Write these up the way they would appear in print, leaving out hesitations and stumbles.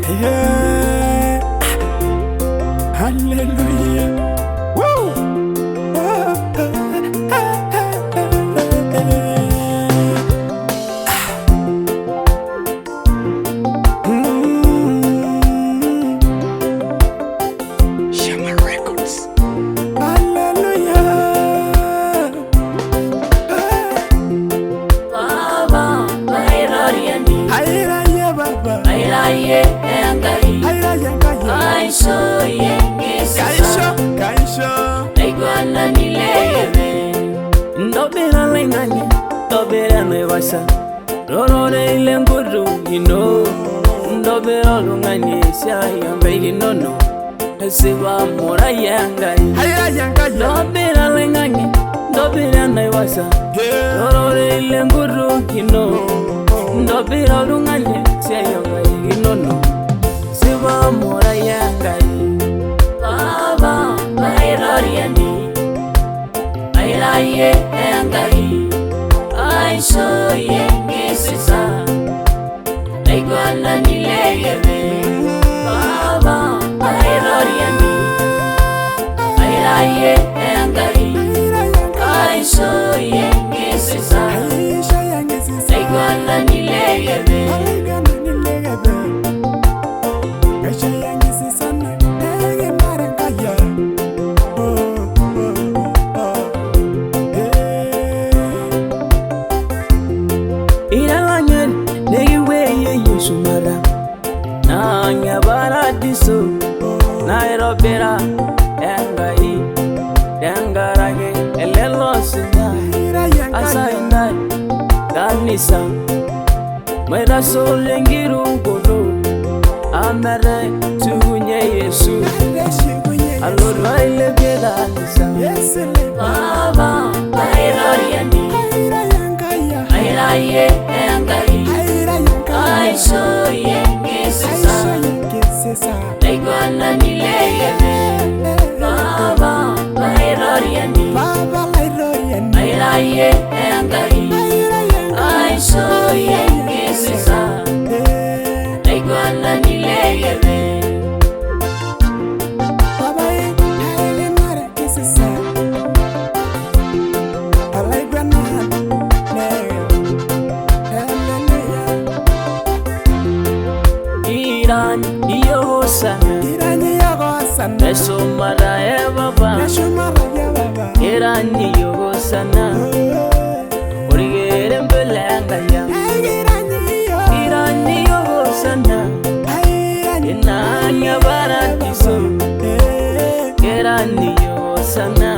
Yeah. Hallelujah. Woo! Shama Records. Hallelujah. Baba, mairoriani, Airaye baba. airaye enkai, Airaye nkaye. aishoye ngisisa, Kaisho, kaisho. laiguanani leyeme. Ntobira laing'ang'e, ntobira naivasha, rorore ile nkutu ino. Ntobira oltung'ani esiai onkaik inono, esipa murai Enkai. Airaye nkaye. Ntobira laing'ang'e, ntobira naivasha, Yeah. rorore ile nkutu ino. Ntobira oltung'ani esiai onkaik inono, esipa murai Enkai. Baba, mairoriani, airaye enkai, aishoye ngisisa, laiguanani leyeme. Baba, mairoriani, airaye enkai, aishoye ngisisa, Aisha yangisisa. laiguanani leyeme. Iralang'en nikiweyie shumata naang'e paradiso naitobira Enkai tenkaraki ele losinya asai ntae kanisa maitasolo enkirukoto ametai shukunye Yesu alotu ailepie kanisa. Baba, mairoriani, airaye enkai, aishoye ngisisa, laiguanani leyeme. Baba, mairoriani, airaye enkai, aishoye ngisisa, laiguanani leyeme. Irany iyiook hosana teshumata e papa. Irany iyiook hosana orkerembe le Enkai ang'. Irany iyiook hosana inaang' e paradiso. Irany iyiook hosana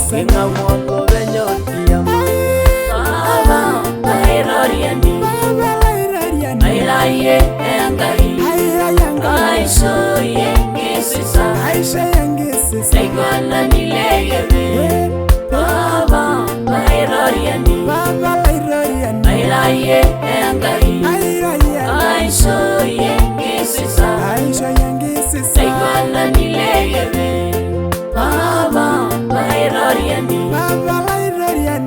king'amu olopeny orkiama. Baba, mairoriani, airaye enkai, aishoye ngisisa, laiguanani leyeme. Baba, mairoriani, airaye enkai, aishoye ngisisa, laiguanani leyeme. Baba, mairoriani,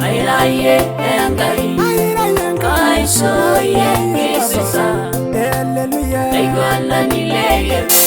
airaye enkai, aishoye ngisisa, laiguanani leyeme.